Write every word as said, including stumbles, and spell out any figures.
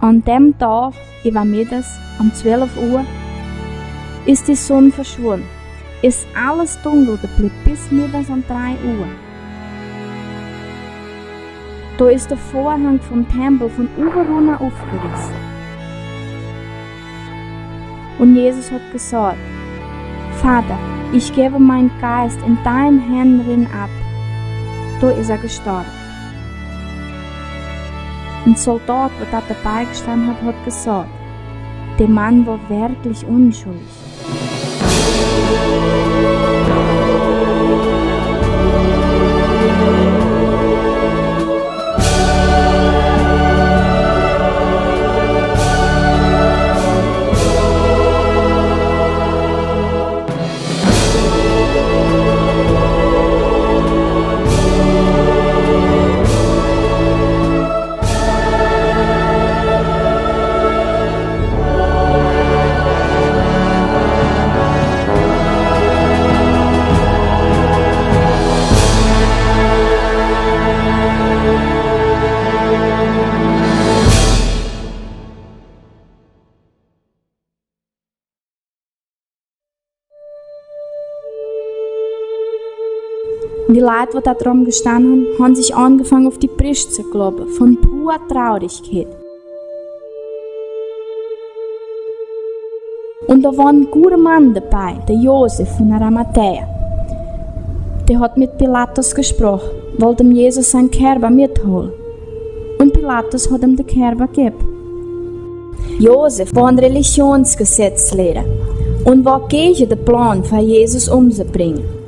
An dem Dag, iwwer Middags, um zwölf Uhr, is die Sonn verschwunne. Is alles dunkel gebliewe bis Middags um drei Uhr. Do is de Vorhang vum Tempel vun uwwe runner ufgerisse. Un Jesus hot gesaht: „Vader, ich gebe mein Geist in dein Hänn rin ab.“ Do is hä gestorwe. En Soldat, wat do debei gestann hot, hot gesaht: „De Mann wor wirklich unschuldig.“ Die Leit, wat do drum gestann han, han sich aangefang, uf die Bruscht ze klobbe, vun pur Traurigkeit. Un do wor en guder Mann debei, de Josef vun Arimathäa. De hot met Pilatus gesproch, wollt em Jesus sien Kerwa mithole. Un Pilatus hot em de Kerwa gebb. Josef wor en Religionsgesetzlehrer un wor gege de Plaan, fa Jesus umzebringe.